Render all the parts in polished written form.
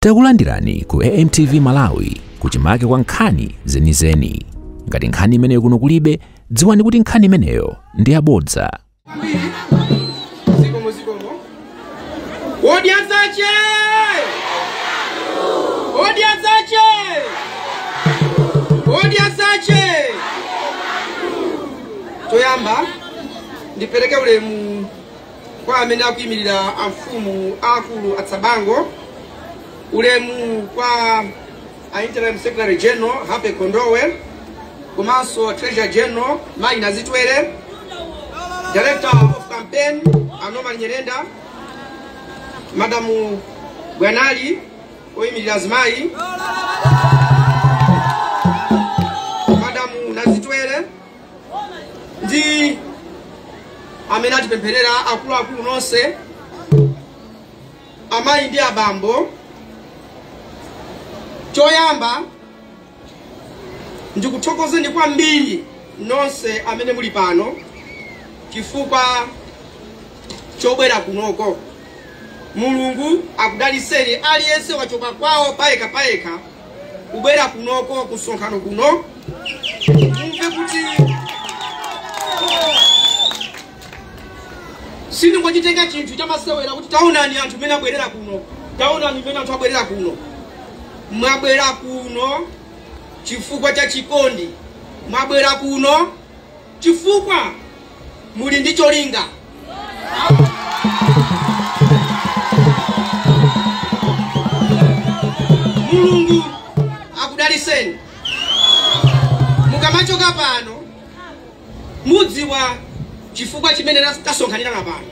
Takulandirani ku AMTV Malawi kuchimake kwa nkhani zenizeni. Ngati nkhani imeneyo kuno kulibe, dziwani kuti nkhani imeneyo ndi yabodza. Zikomo, zikomo. Odya zache! Odya zache! Odya zache! Toyamba ndipereke ulemu kwa amene akuyimirira amfumu akulu atsabango, ulemu kwa a Interim Secretary General Happy Kondowe, komanso Treasurer General Mayi Nazitwere, Director of Campaign Anoma Nyerenda, Madamu Bwanali oyimirira azimayi, Madamu Nazitwere ndi amene atipempherera, akuluakulu nonse, amayi ndi abambo. Choyamba ndikuthokozeni kwambiri nonse amene muli pano chifukwa chobwera kunoko. Mulungu akudaliseni aliyense wachoka kwawo payekha payekha kubwera kunoko kusonkhano kuno. Mumve kuti sindingochitenga chinthu chamasewera kuti taonani anthu amene abwerera kuno, taonani amene anthu abwerera kuno. Mwabwera kuno chifukwa cha chikondi, mwabwera kuno chifukwa muli ndi cholinga. Mulungu akudaliseni. Mukamachoka pano mudziwa chifukwa chimene tasonkhanira pano.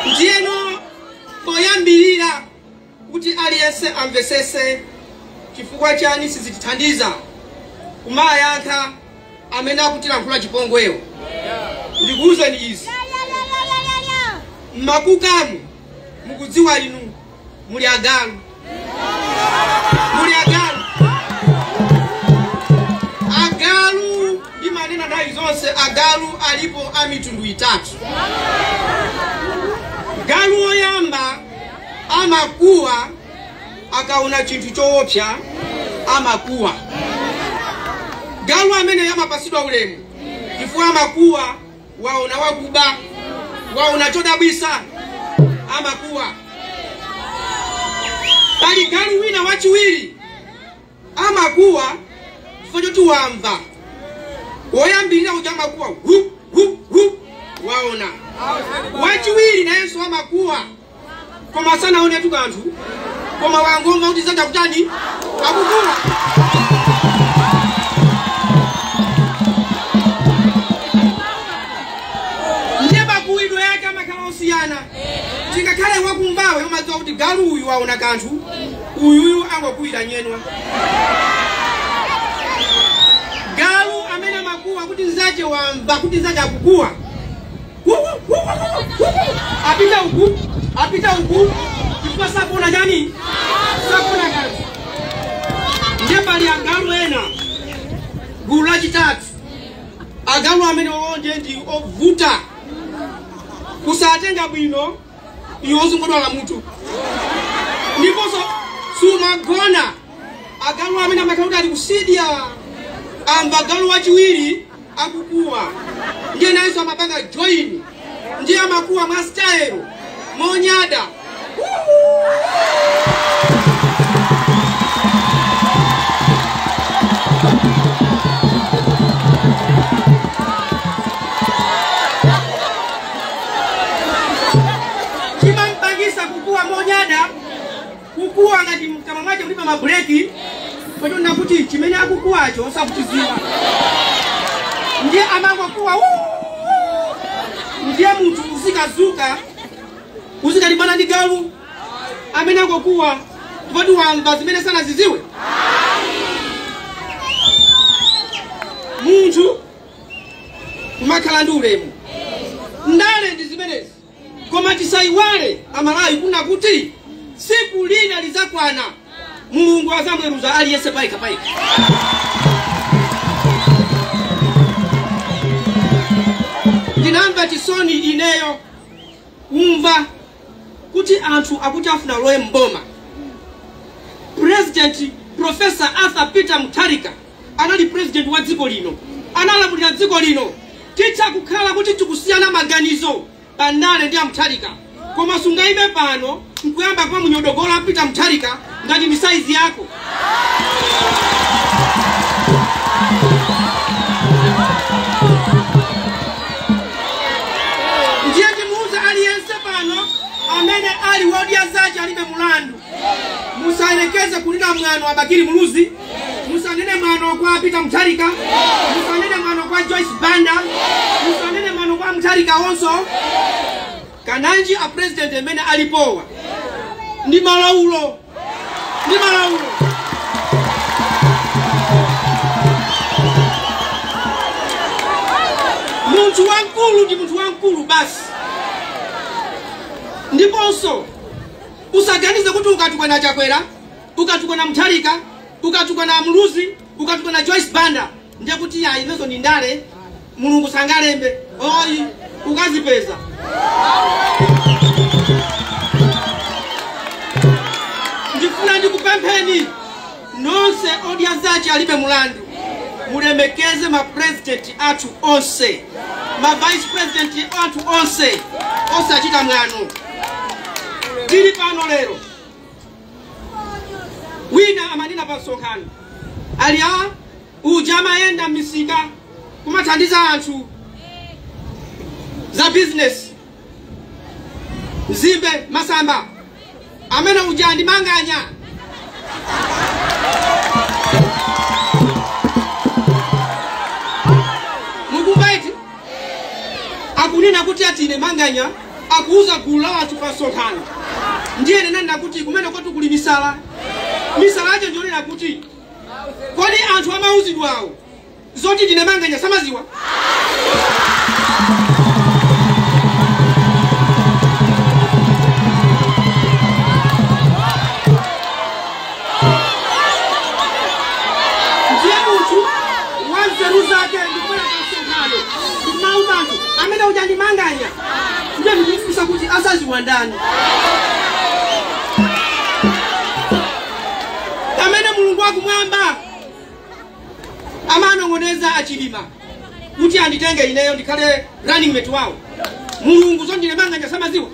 Ndiyeno poyambirira kuti aliyense amvesese chifukwa chani sizitithandiza kumayankha amene akutilankhula chipongweyo, ndikuwuzeni izi: mmakukamu mukudziwa inu muli agalu, muli agalu. Agalu ndimanena nthawi zonse, agalu alipo a mitundu itatu. Galu woyamba amakuwa akaona chinthu choopsa, amakuwa. Galu amene amapasidwa ulemu chifukwa amakuwa, waona wakuba, waona chodabwisa, amakuwa. Pali galu wina wachiwiri amakuwa chifukwa choti wamva. Woyambirira uja amakuwa hu hu hu, waona. Wachiwiri nayenso amakuwa koma sanaonetu kanthu, koma wangomva kuti zachakutani akukuwa. Ndiye makuwidwe yake amakhala osiyana. Tingakhale wakumvawe umadziwa kuti galu uyu waona kanthu, uyuyu angokuwira nyenwa. Galu amene amakuwa kuti nzache wamva kuti nzache akukuwa, apita uku, apita uku, chifukwa sakuona chani, sakuona kanthu. Ndiye pali agalu ena gulu lachitatu, agalu amene ndiye ndi ovuta kusatenga bwino, iwo ozingodwala mutu ndiponso sumagona. Agalu amene amakhala kuti ali kusidya, amba galu wachiwiri akukuwa, ndiye nayenso amapanga join, ndiye amakuwa mwa style monyada. Chimampangisa kukuwa monyada, kukuwa ngati mkamwa mwake mulibe mabreki, pachona kuti chimene akukuwacho osakuchiziwa, ndiye amangokuwa. Ndiye munthu uzikazuka uzikalimbana ndi galu amene angokuwa chifukwa wamva zimene sanaziziwe. Munthu kumakhala ndi ulemu, ndale ndi zimenezi. Koma tisayiwale Amalawi kuna kuti siku lina lizakwana Mulungu azamweruza aliyense payekha payekha. Ndinamva chisoni ineyo Kuti anthu akuti afuna alowe mboma. President Professor Arthur Peter Mutharika anali president wa dziko lino, analamulira dziko lino. Titha kukhala kuti tikusiyana maganizo pandale ndi Mutharika, koma sungaime pano nkuyamba kwa munyodogola Peter Mutharika ngati ndi saizi yako. Ndiye timuuze aliyense pano amene ali wodya zache alibe mulandu, musayerekeze kunena mwano wa Bakili Muluzi, musanene mwano kwa Peter Mutharika, musanene mwano kwa Joyce Banda, musanene mwano kwa Mutharika onso. Kananji a president amene alipowa ndi malaulo, ndi malaulo. Munthu wamkulu ndi munthu wamkulu basi. Ndiponso usaganize kuti ukatukwana Chakwera, ukatukwana Mutharika, ukatukwana Muluzi, ukatukwana Joyce Banda ndiye kuti ayi inezo ni ndale, Mulungu sangalembe. Oyi, ukazipeza. Ndifuna ndikupempheni nonse odya zache alibe mulandu, mulemekeze ma president athu onse, ma vice president athu onse, osachita mwano. Tili pano lero, wina amanena pa msonkhano ali a uja amayenda misika kumathandiza anthu za business, mzimbe masamba, amene uja ndi manganya. Mukumva eti akunena kuti ati ine manganya akuuza gulu la anthu pa msonkhano. Ndiye nenena kuti kumene kwathu kuli misala. Misala yacho ndionena kuti kodi anthu amauzidwawo zoti ndine manganya samaziwa? Ndiye munthu wanzeru zake ndikubwera pa msonkhano ndikumauza anthu amene uja ndi manganya. Ndiye ndikufunsa kuti asaziwa ndani? Amene Mulungu wakumwamba amanong'oneza achilima kuti anditenge ineyo ndikhale running mate wawo, Mulungu zondine manganya samaziwa?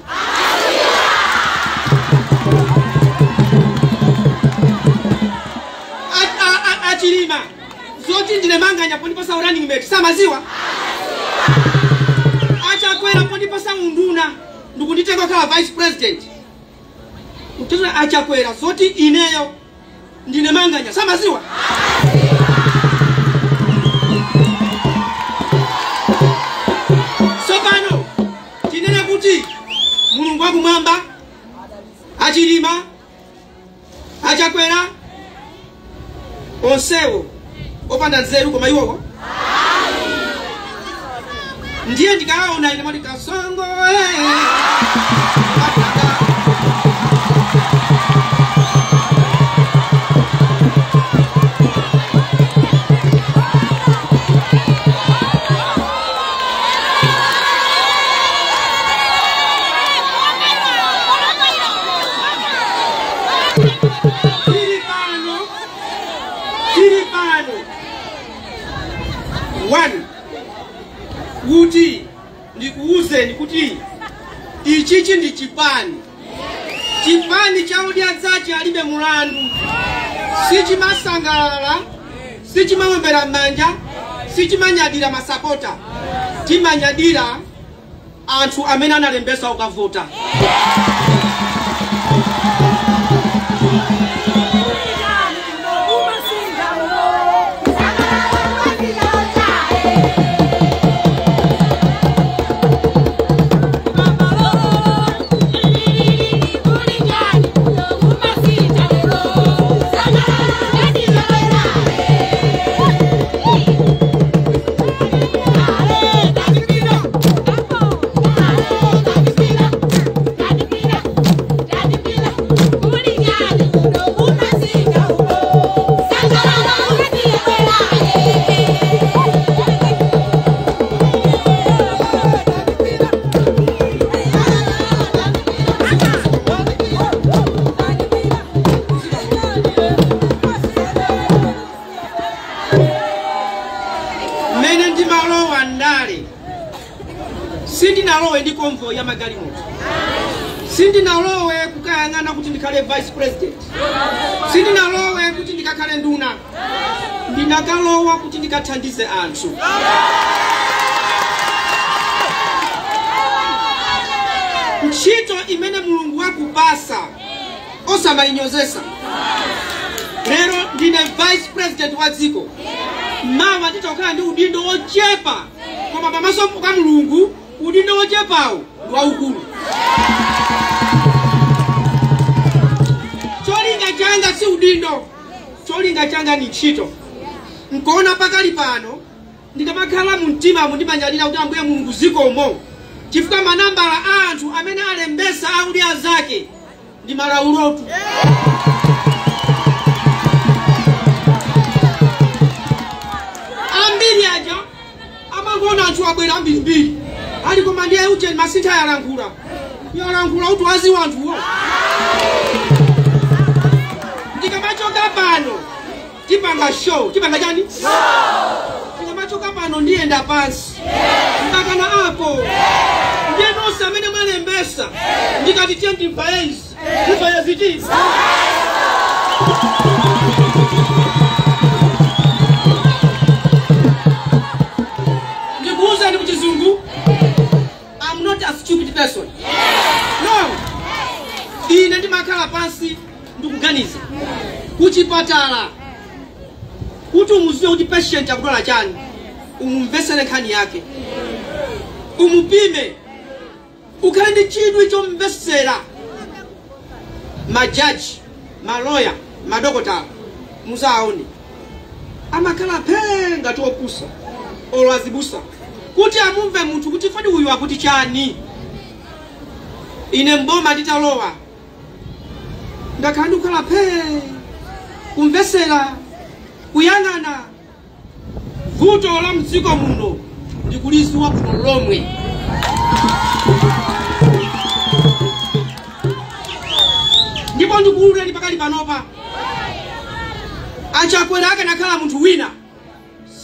Achilima zoti ndine manganya pondipasa running mate samaziwa? Achakwera pondipasa unduna ndikunditenga khala vice president, mtizona achakwera zoti ineyo ndine manganya samaziwa? Sopano tinene kuti Mulungu wakumwamba, achilima, achakwera onsewo opanda nzeru koma iwowo ndiye ndikaona ine mati kasongo. Tili pano, tili pano one kuti ndikuuzeni kuti ichichi ndi chipani, chipani cha odya zache alibe mulandu. Sichimasangalala, sichimawombera m'manja, sichimanyadira masapota, timanyadira anthu amene analembesa ukavota. convoy ya magalimoto. Sindinalowe kukayang'ana kuti ndikhale vice president. Sindinalowe kuti ndikakhale nduna. Ndinakalowa kuti ndikathandize anthu. Ntchito imene Mulungu wakupasa osamayinyozesa. Lero ndine vice president wa dziko. Mawa nditokhala ndi udindo wochepa, koma pamaso pa Mulungu udindo wochepawo ndi waukulu. Cholinga changa si udindo, cholinga changa ni ntchito. Nkuona pakali pano ndikamakhala mu mtima ndimanyadira kuti Ambuye Mulungu zikomo, chifukwa manambala a anthu amene alembesa audya zake ndi malaulotu. Ambiri aja amangona anthu abwera ambirimbiri ali koma ndiye uje masintha yalankhula yalankhula kuti waziwa anthuwo. Ndikamachoka pano tipanga show, tipanga chani? Ndikamachoka pano ndiyenda pansi mpaka na apo. Ndiye nonse amene mwalembesa ndikati tiye ndimvaye izi ndimvaye ziti. Ndikuwuzani kuchizungu, I'm not a stupid person. No. Ine ndimakhala pansi ndikuganiza. Kuchipatala kuti umuziwe kuti patient akudwala chani, umumvesere nkhani yake, umupime, ukhale ndi chidwi chomvesera. Majaji, maloya, madokotala muzaone amakhala phee ngati opusa olo azibusa kuti amumve munthu kuti fadi uyu akuti chani. Ine mboma nditalowa ndakhala ndikukhala phee kumvesera, kuyang'ana. Vuto la mdziko muno ndikuliziwa bwino lomwe. Ndipo ndikuwuleni pakali panopa, achakwera akanakhala munthu wina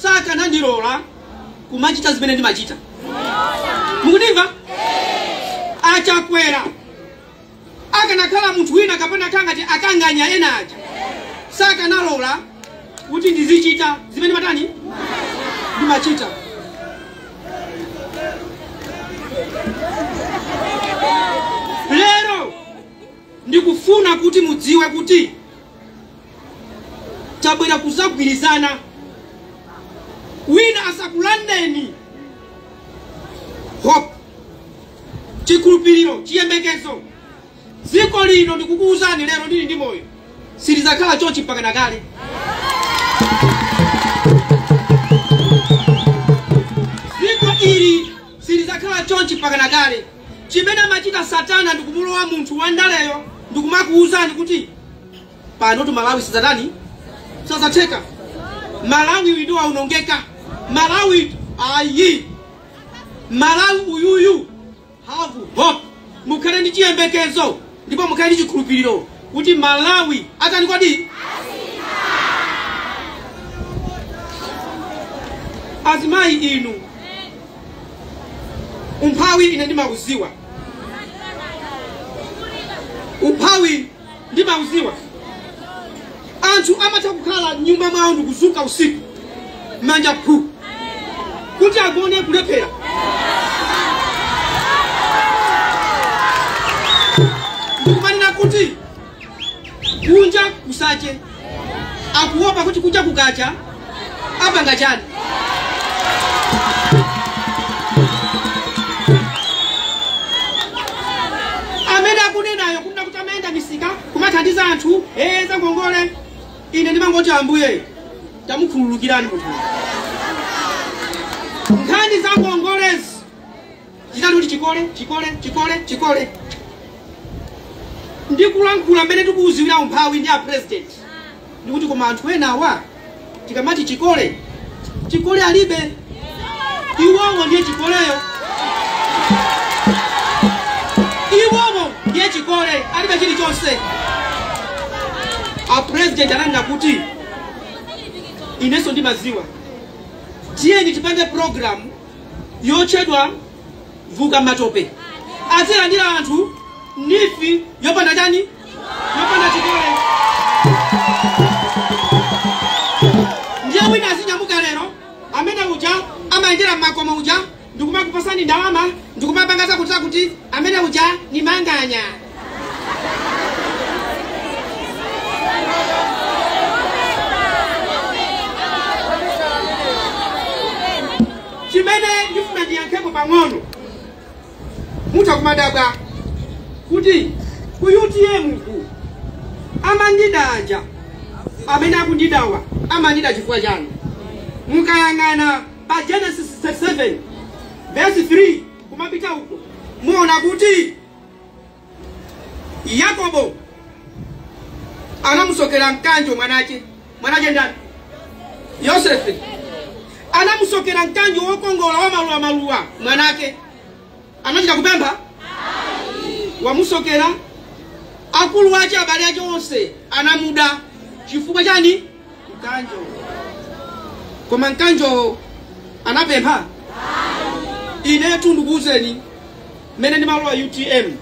sakanandilola kumachita zimene ndimachita. Mukundimva? Achakwera akanakhala munthu wina kapena kangati akanganya ena aja sakanalola kuti ndizichita zimene matani ndimachita. Lero ndikufuna kuti mudziwe kuti tabwera kuzagwirizana. Wina asakulandeni hope, chikhulupiriro, chiyembekezo. Dziko lino ndikukuwuzani lero ndili ndi moyo silizakhala chonchi mpaka nakale. Dziko ili silizakhala chonchi mpaka nakale. Chimene amachita satana ndikumulowa munthu wandaleyo ndikumakuwuzani kuti pano tu Malawi sizatani sazatheka. Malawi widu waunongeka. Malawi ayi. Malawi uyuyu have hope. Mukhale ndi chiyembekezo ndipo mukhale ndi chikhulupiriro kuti Malawi atani kodi? Azimayi inu, umphawi ine ndimauziwa. Umphawi ndimauziwa. Anthu amatha kukhala nyumba mwawo ndikuzuka usiku manja phu kuti agone kulephera. Ndikumanena kuti kunja kusache, akuopa kuti kunja kukacha apanga chani. Amene akunenayo kunena kuti amayenda misika kumathandiza anthu za ngongole, ine ndimangoti Ambuye tamukhululukirani munthu. Nkhani za ngongolezi zitali kuti chikole chikole chikole chikole. Ndikulankhula mmene tikuwuziwira umphawi ndi a president ndikuti koma anthu ena awa tikamati chikole chikole alibe, iwowo ndiye chikoleyo, iwowo ndiye chikole alibe chilichonse. A president ananena kuti inenso ndimaziwa, tiyeni tipange program yotchedwa Vuka Matope. Azilandira anthu nifi yopanda chani? Yopanda chikole. Ndiye wina azinyamuka lero amene uja amayendera mmakomo uja ndikumakupasani ndalama ndikumapanga zakuti zakuti amene uja ni manganya. Chimene ndifuna ndiyankhepo pang'ono mutha kumadabwa kuti ku UTM ku amandidanja amene akundidawa amandida chifukwa chanu. Mukayang'ana pa Genesis 7 verse 3 kumapita uko muona kuti Yakobo anamusokera mkanjo mwanache. Mwanache ndani? Yosefe. Anamusokera mkanjo wokongola wa maluwa maluwa mwanake. Anachita kupempha? Wamusokera akulu wache abale ache onse anamuda chifukwa chani? Mkanjo. Koma mkanjo anapempha? Ine tundukuzeni mene ndi maluwa UTM.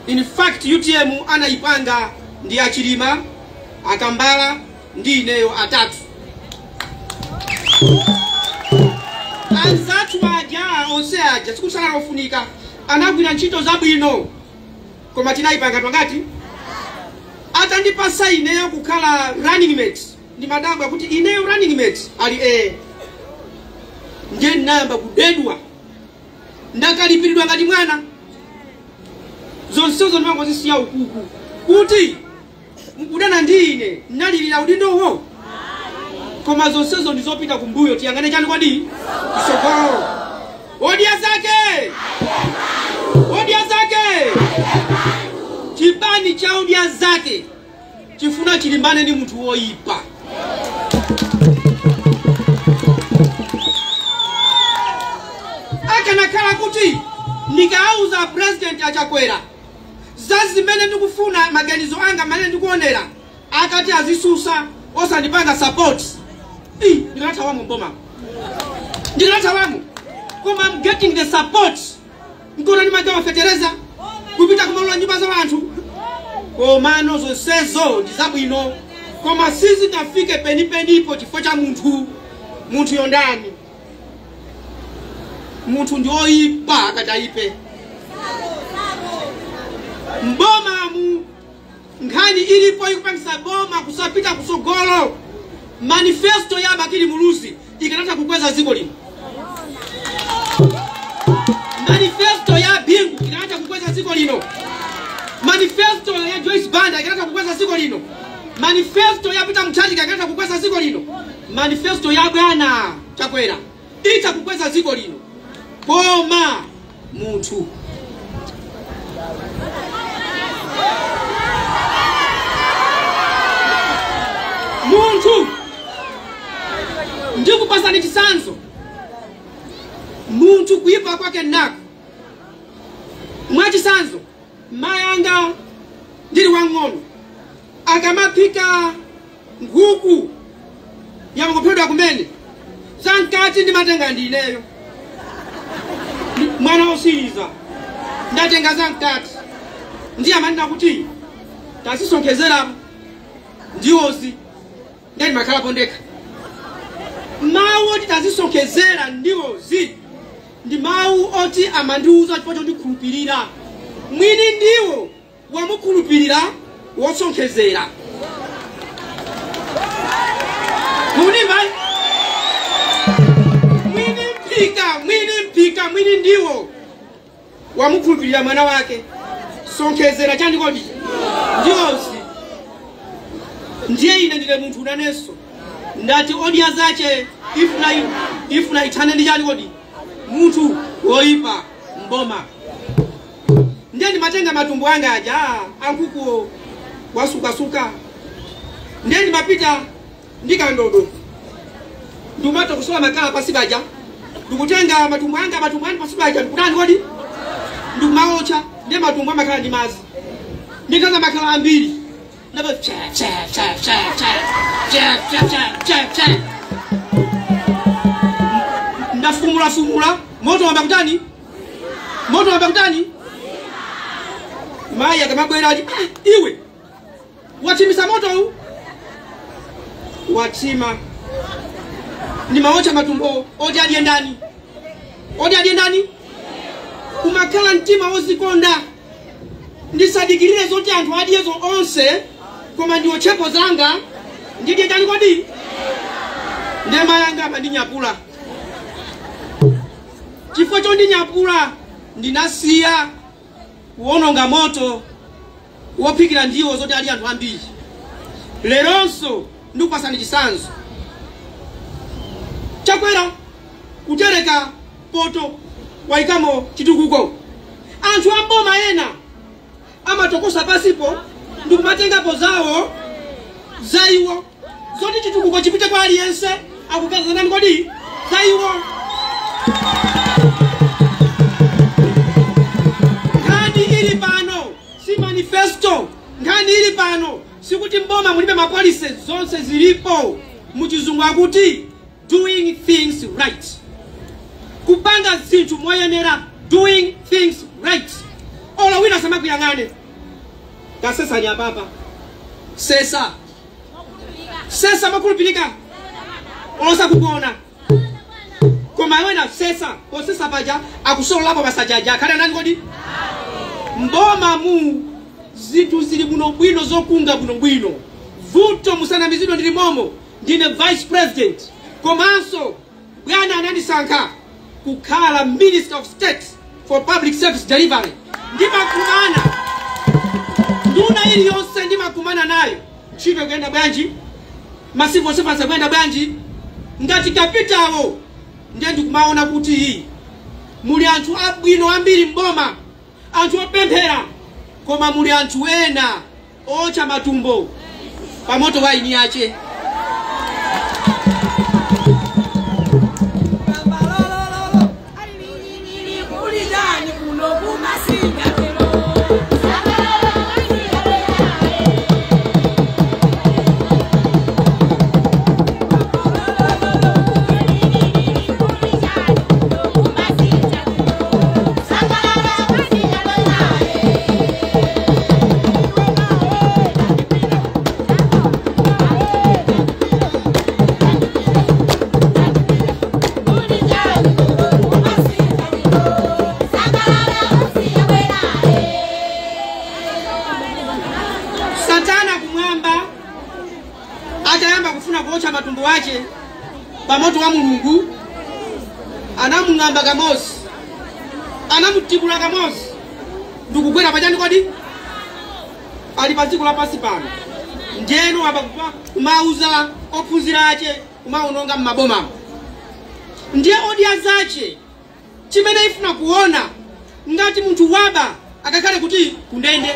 In fact UTM anaipanga ndi Achilima, Akambala ndi ineyo atatu. Anzathu aja onse aja sikusala ofunika anagwira ntchito zabwino koma tinayipanga twangati atandipasa ineyo kukhala running mate. Ndi madabwa kuti ineyo running mate ali ndiye namba kudedwa ndakalipiridwa ngati mwana. Zonsezo ndimangozisiya ukuku kuti mkudana ndi ine nalilira udindowo koma zonsezo ndizopita kumbuyo. Tiyangane chani kwadi isokolo. Odya zake, odya zake. Chipani cha odya zake chifuna chilimbane ndi munthu woyipa. Akanakhala kuti ndikauza president Achakwera zazimene ndikufuna maganizo anga mane ndikuonera akati azisusa osandipanga support ndikanathawamo mboma, ndikanathawamo. Koma I'm getting the support. Nkona ndimagawa fetereza kupita kumalola nyumba za anthu. Komano zonsezo ndi zabwino koma sizitafike penipenipo chifukwa cha munthu. Munthu yondani? Munthu ndi oyipa akati ayipe. Mboma mu nkhani ilipo ikupangisa boma kusapita kusogolo. Manifesto ya Bakili Muluzi ikanatha kukweza dziko lino. Manifesto ya Bingu ikanatha kukweza dziko lino. Manifesto ya Joyce Banda ikanatha kukweza dziko lino. Manifesto ya Peter Mutharika ikanatha kukweza dziko lino. Manifesto ya Bwana Chakwera ita kukweza dziko lino. Koma munthu munthu ndikupasani chisanzo. Munthu kuipa kwake nako. Mwachisanzo mayanga ndili wang'ono akamaphika nkhuku yamangophedwa kumene zamkati ndimatenga ndi ineyo mwana wosiriza ndatenga zamkati ndiye amanena kuti tasisonkhezerapo ndiwozi ndani makhalapo ndekha. Mawu oti tazisonkhezera ndiwozi ndi mawu oti amandiuza chifukwa chondikhulupirira. Mwini ndiwo wamukhulupirira wosonkhezera. Munimba mwini mphika, mwini mphika, mwini ndiwo wamukhulupirira mwana wake. Sonkhezera chani kodi? Ndiwozi. Ndiye ine ndile munthu unanenso ndati odya zache ifuna ithane ndi chani kodi? Munthu woyipa mboma. Ndiye ndimatenga matumbo anga aja ankukuwo wasukasuka. Ndiye ndimapita ndikandodo ndumata kusola makala pasi paja ndikutenga matumbo anga pasi paja ndikutani kodi? Ndikumaocha. Ndiye matumbo amakhala ndi mazi ndikaza makhala ambiri ndaba cha cha cha cha cha cha cha cha cha cha ndafumula fumula moto wamba kutani? Moto wamba kutani? Mayi akamabwera ati, "Ah, iwe wachimisa moto huu, wachima nimaocha matumbo oti adye ndani, oti adye ndani." Kumakhala mtima wozikonda, ndisadikirire zoti anthu adyezo onse, koma ndiotchepo zanga ndidye chani kodi? Ndema yanga amandinyapula. Chifukwa chondinyapula ndinasiya kuwononga moto wophikira ndiwo zoti ali anthu ambiri. Leronso ndikupasani chisanzo. Chakwera kutereka poto waikamo chitukuko. Anthu amboma ena amatokosa pasipo ndikumatengapo zawo zaiwo zoti chitukuko chipite kwa aliyense, akukaza nani kodi? Zaiwo. Nkhani ili pano si manifesto, nkhani ili pano sikuti mboma mulibe mapolisi, zonse zilipo. Muchizungu akuti doing things right, kupanga zinthu moyenera, doing things right. Ola wina samakuyang'ane kasesa nyapapa sesa sesa makulupilika olosa kukuona koma wena sesa osesa paja akusololapo pasajaja akhale nani kodi? Mboma mu zinthu zili bwinobwino zokunga bwinobwino. Vuto musanamizidwe ndili momo, ndine vice president komanso bwana anandisankha kukhala minister of state for public service delivery. Ndimakumana nduna iliyonse, ndimakumana nayo ntchito kuyenda bwanji, ma civil servants akuyenda bwanji. Ngati kapitawo ndiye ndikumaona kuti muli anthu abwino ambiri mboma, anthu opemphera, koma muli anthu ena ocha matumbo pamoto wa ini yache. Satana kumwamba atayamba kufuna kuocha matumbo wache pamoto wa Mulungu, anamung'amba kamosi, anamutibula kamosi ndikukwera pachani kodi? Ali pa dziko lapansi pano. Ndiyeno apa kumauza ophunzira ache kumaononga m'mabomamo. Ndiye odya zache chimene ifuna kuona ngati munthu waba akakhale kuti kundende,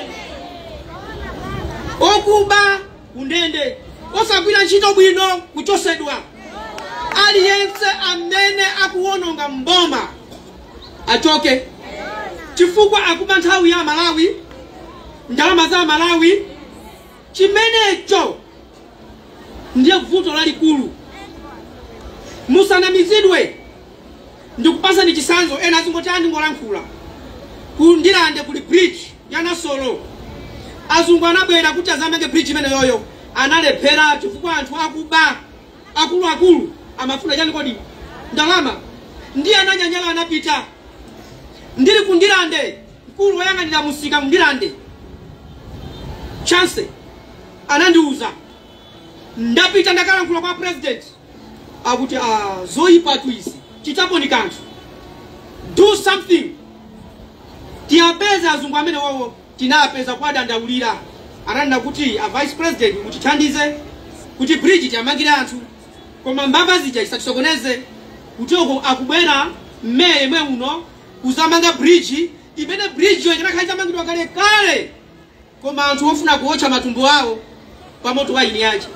okuba kundende, osagwira ntchito bwino kuchosedwa. Aliyense amene akuwononga mboma achoke, chifukwa akuba nthawi ya Malawi, ndalama za Malawi. Chimenecho ndiye vuto lalikulu. Musanamizidwe. Ndikupasani chisanzo, ena azingoti andingolankhula. Kundilande kuli bridge ya Nasolo. Azungu anabwera kuti azamange bridge imene yoyo, analephera chifukwa anthu akuba akuluakulu amafuna chani kodi? Ndalama. Ndiye ananyanyala anapita. Ndili kundilande, mkulu woyang'anira musika mundilande Chance anandiuza, ndapita ndakalankhula kwa president akuti zoyipa tu izi, chitapo ni kanthu, do something. Tiyapeza azungu amene wowo tinapeza kwadandaulira, ananena kuti a vice president mutithandize kuti bridge tiyamangire anthu, koma mbava zija isatisokoneze kuti uko akubwera mmeye mwe uno kuzamanga bridge imene bridge yo ikanakhala itamangidwa kale kale, koma anthu ofuna kuotcha matumbo awo pamoto wa ini yache.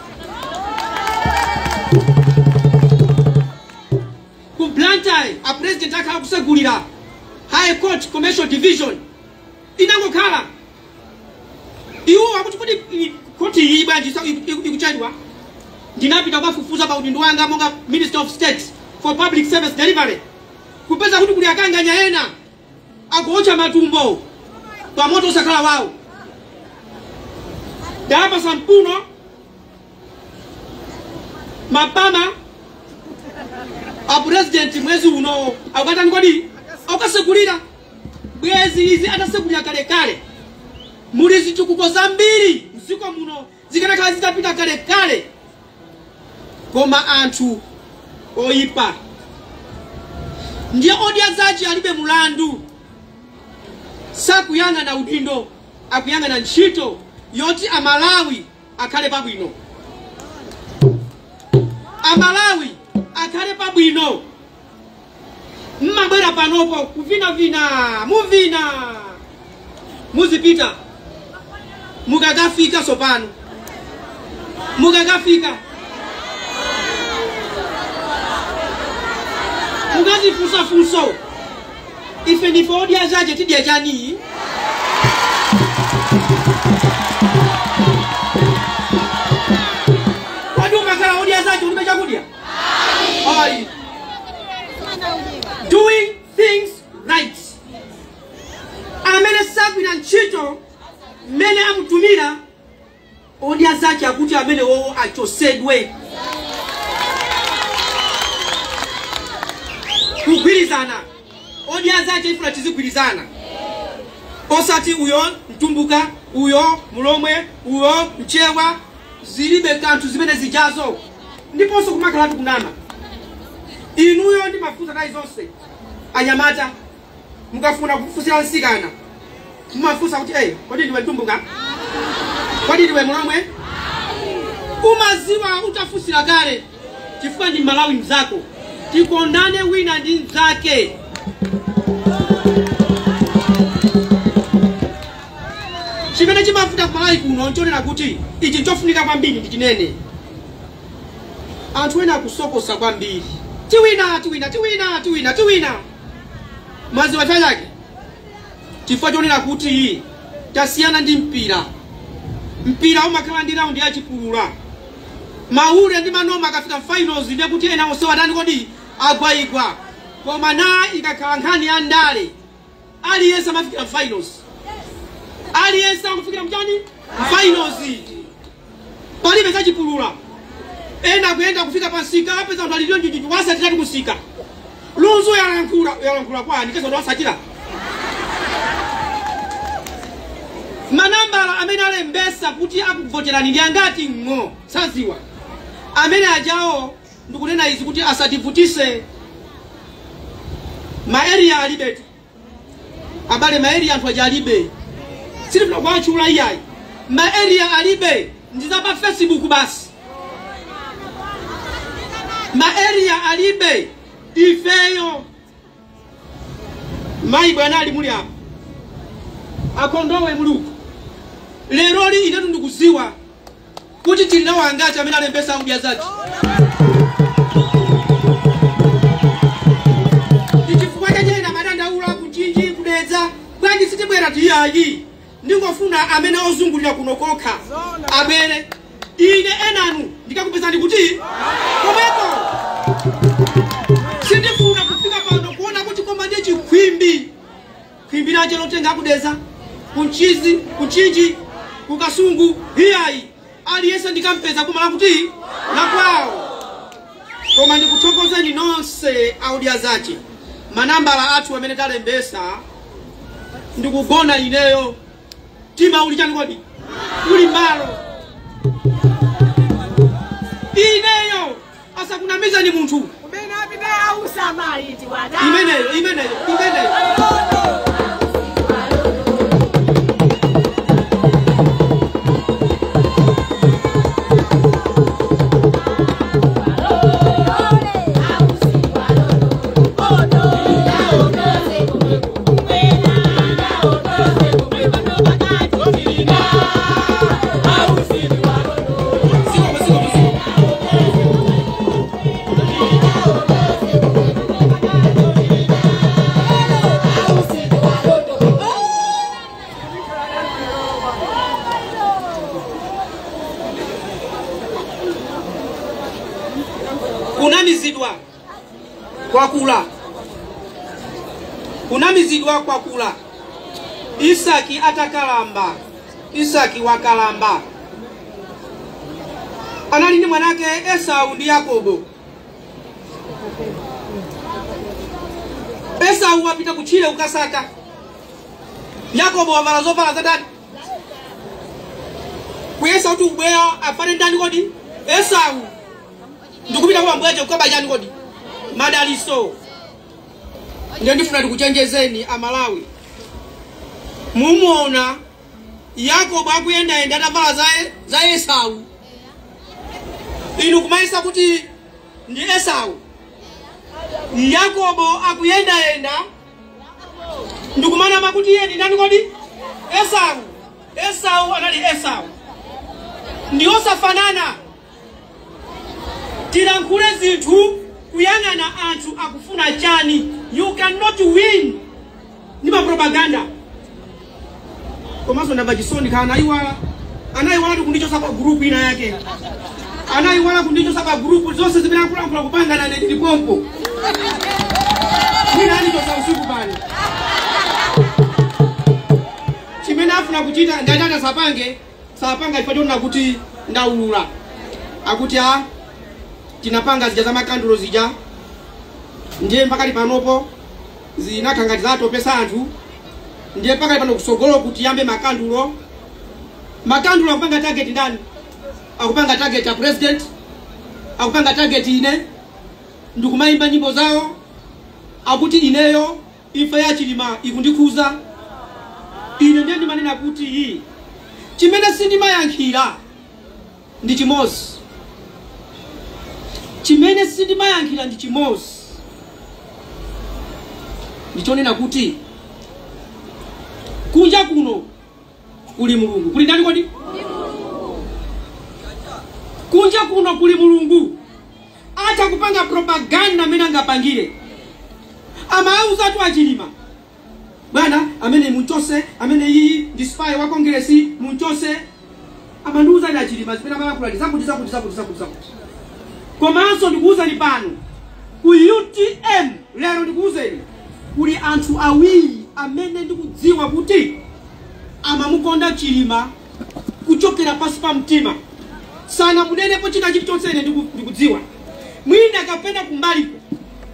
Ku Blantyre a president akhala kusegulira High Court Commercial Division inangokhala iwo akuti kuti koti iyi bwanji ikuchedwa. Ndinapita kukafufuza pa udindo wanga monga Minister of State for Public Service Delivery, kupeza kuti kuli akanganya ena akuotcha matumbo pamoto osakhala wawo. Ndapasa mpuno mapama a president mwezi uno akatani kodi akasekulira bwezi izi atasekulira kale kale. Muli zitukuko zambiri mziko muno zikanakhala zitapita kale kale. Koma anthu oyipa ndiye Odya Zake alibe mulandu, sakuyang'ana udindo, akuyang'ana ntchito yoti Amalawi akhale pabwino. Amalawi akhale pabwino. Mmabwera panopo kuvinavina, muvina muzipita, mukakafika sopano, mukakafika mukazifunsafunso, ife ndife Odya Zake tidya chani? Kodi umakhala Odya Zake ulibe chakudya? Ayi. Doing things right. Amene sagwira ntchito mmene amutumira, Odya Zake akuti amene wowo achosedwe. Kugwirizana. Odya Zake ifuna tizigwirizana. Osati uyo mtumbuka, uyo mulomwe, uyo mchewa, zilibe kanthu zimene zijazo. Ndiponso kumakhala tikunama. Inuyo ndi mafuta nthawi zonse. Anyamata mukafuna kufusira nsikana, mumafusa kuti hey, kodi ndiwe mtumbuka? Kodi ndiwe mulomwe? Umaziwa utafusira kale chifukwa ndi Malawi mzako. Tikondane wina ndi mzake. Chimene chimafuta ku Malawi kuno nchonena kuti ichi nchofunika kwambiri ndi chinene. Anthu ena akusokosa kwambiri. Tiwina, tiwina, tiwina, tiwina, tiwina. Maziwa chake chifukwa chonena kuti tasiyana ndi mpira. Mpira umakhala ndi raundi yachipulula. Maule ndi manoma akafika finals ndiye kuti ena onse adani kodi agwaigwa. Koma na ikakhala nkhani ya ndale, aliyense amafikira finals. Aliyense akufikira mchani? Finals. Palibe zachipulula. Ena kuyenda kufika pansika apeza anthu alilio njinji wasatira kusika. Lunzu yalankhula, yalankhula kwani keso wasatira. Manambala amene alembesa kuti akuvoterani ndi angati ng'o saziwa. Amene ajawo ndikunena izi kuti asativutise. Ma area alibetu. Abale ma area anthu aja alibe. Sili kwachula iyayi. Ma area alibe ndiza pa Facebook basi. Ma area alibe ifeyo. Mayi bwana ali muli apa. Akondowe muluku. Leroli inetu ndikuziwa kuti tili nawo angati amene alembesa Odya Zake. Ndichifukwa chachena madandaula kuchinji kudedza bwanji sitibwera tiyayi. Ndingofuna amene ozungulira kuno kokha abere. Ine enanu ndikakupezani kuti komweko. Sindifuna kufika pano kuona kuti koma ndiye chikhwimbi. Khwimbi lache lotenga kudeza kunchizi, kuchinji, kukasungu, hiyayi. Aliyense ndikampeza kumala kuti la kwawo. Koma ndikuthokozeni nonse a Odya Zake. Manambala athu amene talembesa ndikugona ineyo. Tima uli chani kodi? Uli mbalo. Ineyo asakunamiza ni munthu. Imeneyo, imeneyo, imeneyo. Kunamizidwa kwa kula. Kunamizidwa kwa kula. Isaki atakalamba. Isaki wakalamba. Anali ndi mwanake Esau ndi Yakobo. Esau wapita kuchile kukasaka. Yakobo wavala zovala za ndani? Kuyesa kuti ubweya afane ndani kodi? Esau. Ndikupita kwa mbweje kukaba chani kodi? Madaliso. Ndiyo ndifuna ndikuchenjezeni Amalawi. Mumuona Yakobo akuyenda atavala za Esau. Inu kumaisa kuti ndi Esau. Yakobo akuyenda ndikumana makuti iye ndi ndani kodi? Esau. Esau anali Esau. Ndiyosafanana. Tilankhule zinthu kuyang'ana anthu akufuna chani. You cannot win ndi ma propaganda. Komanso ndamva chisoni kana anaiwala. Anaiwala kundichosa pa group ina yake. Anaiwala kundichosa pa group zonse zimene akulankhula kupanga na ndilipompo. Mwina andichosa usiku pano. Chimene afuna kuchita ndatata sapange. Sapanga ifa chona kuti ndaulula. Akuti a tinapanga zija za makandulo zija. Ndiye mpaka panopo zinakangati zatopesa anthu. Ndiye mpaka pano kusogolo kuti yambe makandulo. Makandulo akupanga target ndani? Akupanga target ya president. Akupanga target ine. Ndikumaimba nyimbo zawo. Akuti ineyo imfa ya Chilima ikundikhuza. Ine ndiye ndimanena kuti iyi chimene sindimayankhira ndi chimozi. Chimene sindimayankhira ndi chimozi. Ndichonena kuti kunja kuno kuli Mulungu. Kuli ndani kodi? Kunja kuno kuli Mulungu. Acha kupanga propaganda amene angapangire. Amauza tu Achilima. Bwana amene munchose, amene iyi ndi spy wa Kongresi munchose. Amanduza ndi Achilima zimene amalankhula zakuti zakuti zakuti zakuti zakuti. Komanso ndikuwuzani pano ku UTM lero ndikuwuzeni kuli anthu awiri amene ndikudziwa kuti amamukonda Chilima kuchokera pasi pa mtima. Sana munenepo china chilichonse ine ndikudziwa. Mwina kapena kumbaliko.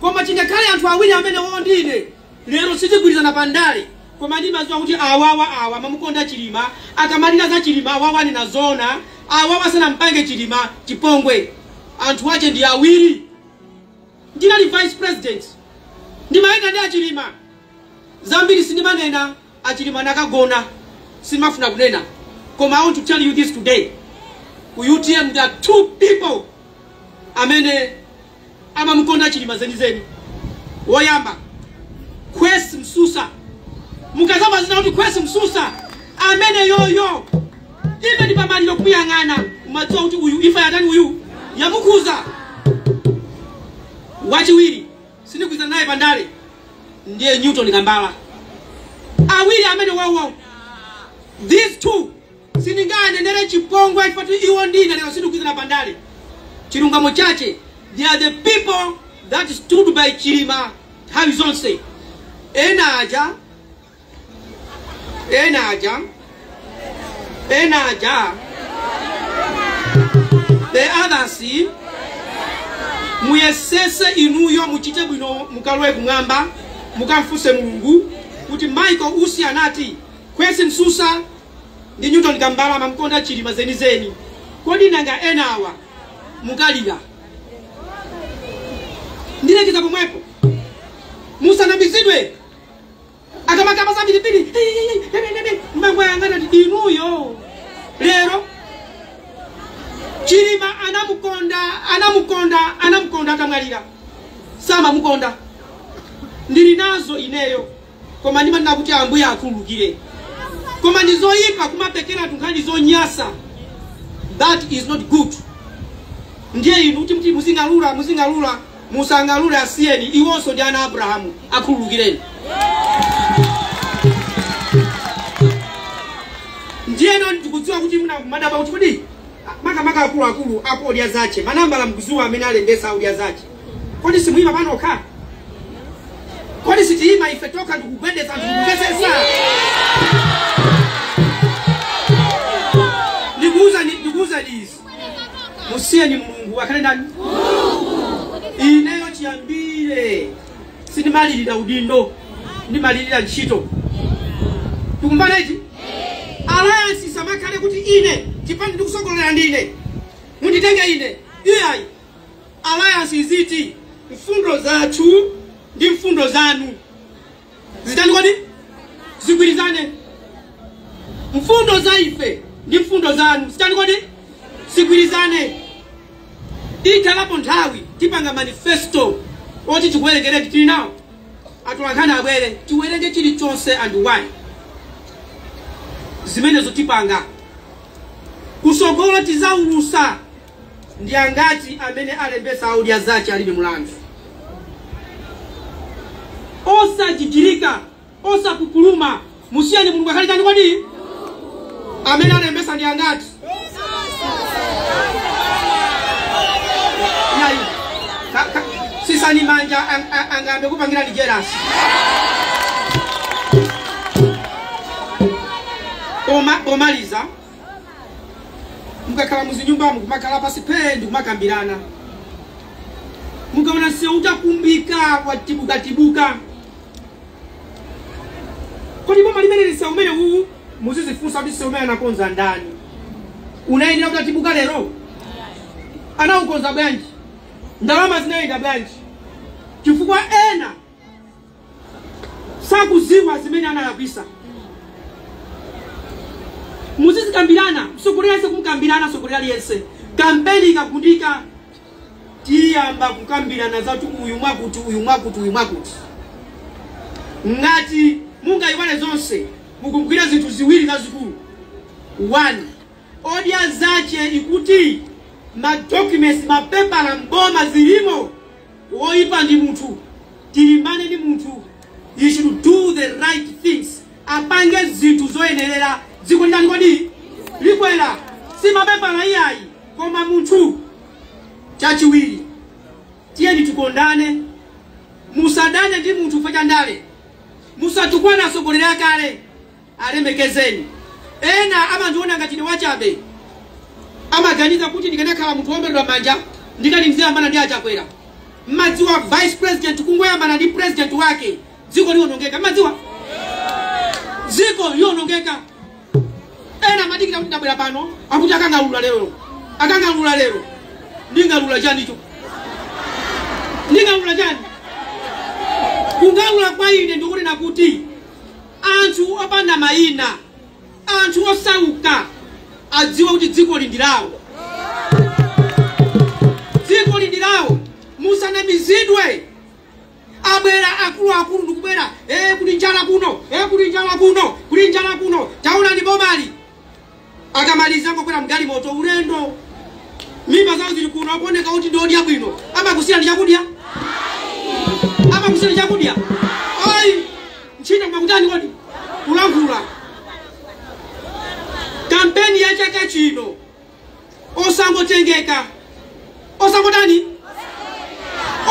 Koma chingakhale anthu awiri amene wao ndine lero sitigwirizana pandale. Koma ndimadziwa kuti awawa awa amamukonda Chilima, akamalira za Chilima awawa ni nazona, awawa sana mpange Chilima chipongwe. Anthu ache ndi awiri. Ndinali vice president. Ndimayenda ndi Achilima. Zambiri sindimanena, Achilima nakagona. Simafuna kunena. Koma I want to tell you this today. Ku UTM there are two people amene amamukonda Chilima zenizeni. Woyamba Kwesi Msusa. Mukazama zina kuti Kwesi Msusa amene yoyo even pamaliro kuyang'ana umadziwa kuti uyu ifa yatani uyu yamukhuza. Wachiwiri sindikwiza naye pandale ndiye Newton Kambala. Awiri amene wawo these two sindinganenere chipongwe chifukwa iwo ndine lero sindikwiza pandale. Chilungamo chache, they are the people that stood by Chilima nthawi zonse. Ena aja the others muyesese inuyo muchite bwino mukalowe kumwamba mukamfuse Mulungu kuti Michael Usi anati Kwesi Msusa ndi Newton Kambala mamkonda Chilima zenizeni. Kodi nanga enawa mukalira. Ndilekeza pomwepo. Musanamizidwe. Akamakamba za pilipili. Mangwayangana inuyo. Lero Chilima anamukonda, anamukonda, anamukonda atamwalira. Sama mukonda. Ndili nazo ineyo. Koma ndimanena kuti Ambuye akhululukire. Koma ndizoyipa kumapekera tunkhani zonyasa. That is not good. Ndiye inu kuti mti muzingalula, muzingalula, musangalule asiyeni iwonso ndi ana Abrahamu akhululukireni. Ndiyeno ndikudziwa kuti muna madaba kuti kodi makamaka akuluakulu apo odya zache manambala mkuziwa amene alembesa odya zache. Kodi simuyima pano okha? Kodi sitiyima ife tokha ndikugwedeza ndikugwedeza? Ndikuwuza izi. Musiyeni Mulungu akhale ndani? Mulungu. Ineyo chiyambire sindimalirira udindo, ndimalirira ntchito. Tikumbana ichi? Alliance samakhale kuti ine chipani ndikusogolera ndine, munditenge ine. Iyayi, alliance iziti mfundo zathu ndi mfundo zanu zitani kodi? Zigwirizane. Mfundo za ife ndi mfundo zanu zitani kodi? Zigwirizane. Ikhalapo nthawi tipanga manifesto oti tikuwerengere, tili nawo atolankhani abwere tiwerenge chilichonse and why. Zimenezo tipanga kusogola, tizaulusa ndi angati amene alembesa Odya Zake Alibe mulandu. Osajijirika, osapupuluma, musiyeni Mulungu akhale chani kodi? Amene alembesa ndi angati? Sisani manja angambe kupangira ndi jealous. Pomaliza mukakhala muzinyumbamo kumakhala pasi phe ndi kumakambirana, mukaona msewu utakumbika watibukatibuka, kodi boma limene msewu umene uwu muzizifunsa kuti msewu umene anakonza ndani? Unayenera kutatibuka lero? Anaukonza bwanji? Ndalama zinayenda bwanji? Chifukwa ena sakuziwa zimene analakwisa. Muzizikambirana, msogoleri aliyense kumukambirana msogoleri aliyense. Kampeni ikagundika tiyamba kukambirana zatu uyu mwakuti, uyu mwakuti, uyu mwakuti. Ngati mungayiwale zonse, mukugwira zinthu ziwiri zazikulu. 1, Odya Zake ikuti ma documents, mapepala mboma zilimo, woyipa ndi munthu, tilimbane ndi munthu. You should do the right things. Apange zinthu zoyenerera dziko ndani kodi? Likwera. Si mapepala iyayi, koma munthu. Chachiwiri, tiyeni tikondane, musadane ndi munthu fa chandale, musatukwane atsogoleri akale, alemekezeni. Ena amandiona ngati ndi wachabe, amaganiza kuti ndikanakhala munthu womberedwa manja ndikati ndiziyambana ndi achakwera. Mmadziwa vice president kungoyambana ndi president wake dziko liwonongeka. Mmadziwa dziko liwonongeka. Ena amadikira kuti ndabwera pano akuti akangalula lero, akangalula lero. Ndingalula chanicho? Ndingalula chani? Kungalula kwa ine ndikunena kuti anthu opanda mayina, anthu osauka adziwe kuti dziko li ndi lawo, dziko li ndi lawo. Musanamizidwe. Abwera akuluakulu ndikubwera, kuli njala kuno, kuli njala kuno, kuli njala kuno, taona ndi bomali. Akamaliza ngokwera mgalimoto ulendo, mimba zawo zili kuno, akuoneka kuti ndi odya bwino. Amakusiyira ndi chakudya? Amakusiyira ndi chakudya? Ayi, ntchito kumakutani kodi? Kulankhula. Kampeni ya chaka chino osangotengeka, osangotani,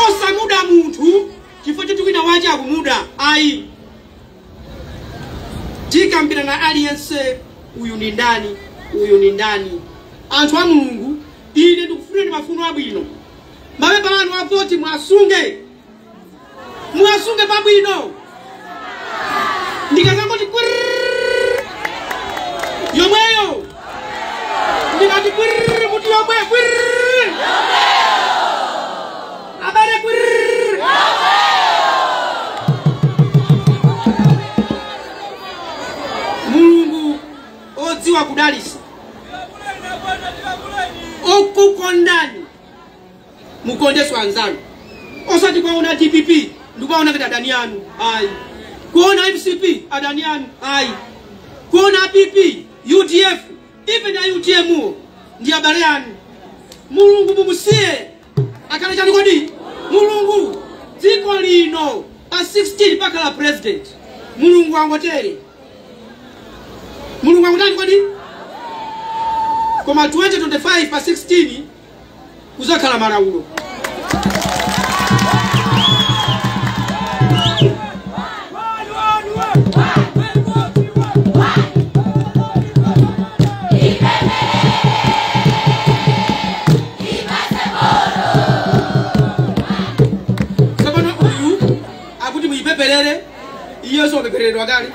osamuda munthu chifukwa choti wina wache akumuda. Ayi, tikambirana aliyense, uyu ndi ndani, uyu ndi ndani. Anthu a Mulungu, ine ndikufunirani mafuno abwino. Mapepala anu a voti mwasunge, mwasunge pabwino. Ndikazangoti kwirrrr yomweyo, ndikati kwirrrr kuti yomwe kwirrrr, abale kwirrrr. Mulungu odziwa kudalisa, okukondani, mukondeswa anzanu. Osati kwaona DPP ndikuwaona kuti adani anu, ayi. Kuona MCP adani anu, ayi. Kuona PP, UDF, even a UTM ndi abale anu. Mulungu mumusiye akhale chani kodi? Mulungu. Dziko lino pa 16 pakhala president. Mulungu angotere, Mulungu angotani kodi? Koma 2025 pa 16 kuzakhala malaulo. Apemphereredwa kale.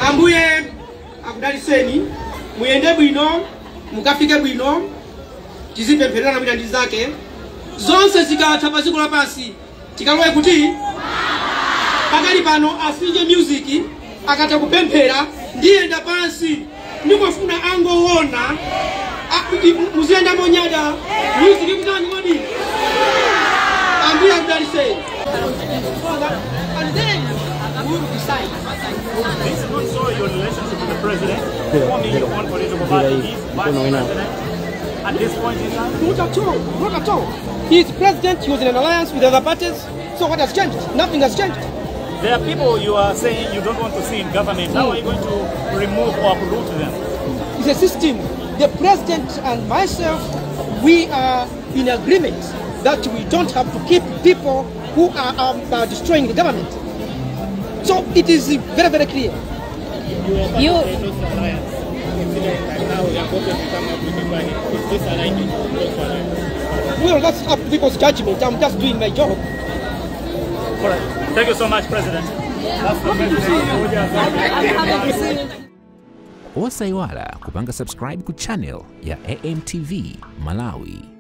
Ambuye akudaliseni, muyende bwino, mukafike bwino, tizipemphererana mwina ndi zake. Zonse zikatha pa dziko lapansi tikalowe kuti pakali pano asinje music akatha kupemphera ndiyenda pansi ndingofuna angoona muziyenda monyada music kutani kodi. Ambuye akudaliseni. And then we will decide. This is not so your relationship with the president, forming your own political party, he's vice president. At this point in time? Not at all, not at all. He is president, he was in an alliance with other parties. So what has changed? Nothing has changed. There are people you are saying you don't want to see in government. How are you going to remove or uproot them? It's a system. The president and myself, we are in agreement that we don't have to keep people who are destroying the government. So it is very, very clear. You are alliance, considering that now we are going to come up with a party. Is this alignment? Well, that's up to people's judgment. I'm just doing my job. All right. Thank you so much, President. That's the president. Osaiwala kupanga subscribe ku channel ya AMTV Malawi.